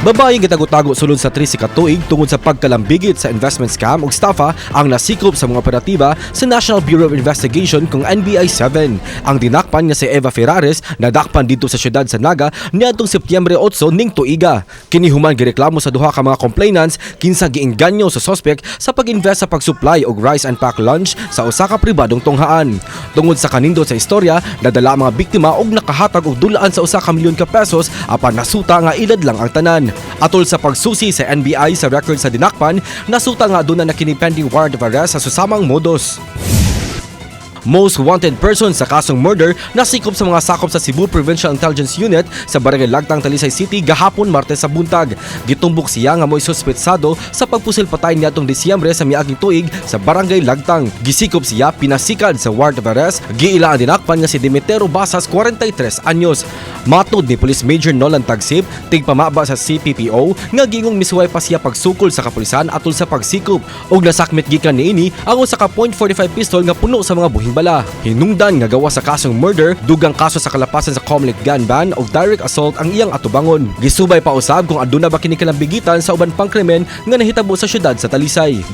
Babae gitago-tago sulod sa 13 ka tuig tungod sa pagkalambigit sa investment scam ug estafa ang nasikop sa mga operatiba sa National Bureau of Investigation kung NBI 7. Ang dinakpan nga si Eva Ferrares nadakpan didto sa syudad sa Naga niadtong Setyembre 8 ning tuiga. Kini human gireklamo sa duha ka mga complainants kinsa giengganyo sa suspect sa pag-invest sa pag-supply og rice and pack lunch sa usa ka pribadong tunghaan. Tungod sa kanindot sa istorya, nadala ang mga biktima og nakahatag og dulaan sa 1 ka milyon ka pesos apan nasuta nga ilad lang ang tanan. Atol sa pagsusi sa NBI sa record sa dinakpan, nasuta nga aduna na kini pending warrant of arrest sa susamang modus. Most wanted person sa kasong murder nasikop sa mga sakop sa Cebu Provincial Intelligence Unit sa Barangay Lagtang, Talisay City gahapon Martes sa buntag. Gitumbok siya nga mo'y suspetsado sa pagpusil patay niadtong Disyembre sa miaging tuig sa Barangay Lagtang. Gisikop siya pinasikad sa warrant of arrest. Giila ang dinakpan nga si Demetero Basas, 43 anyos. Matod ni Police Major Nolan Tagsip, tigpamaba sa CPPO, nga giingong misuway pa siya pagsukol sa kapulisan atol sa pagsikop ug nasakmit gikan niini ang usa ka .45 pistol nga puno sa mga buhing bala. Hinungdan nga gawas sa kasong murder, dugang kaso sa kalapasan sa Comelec gun ban ug direct assault ang iyang atubangon. Gisubay pa usab kung aduna ba kini kalambigitan sa uban pang krimen nga nahitabo sa syudad sa Talisay.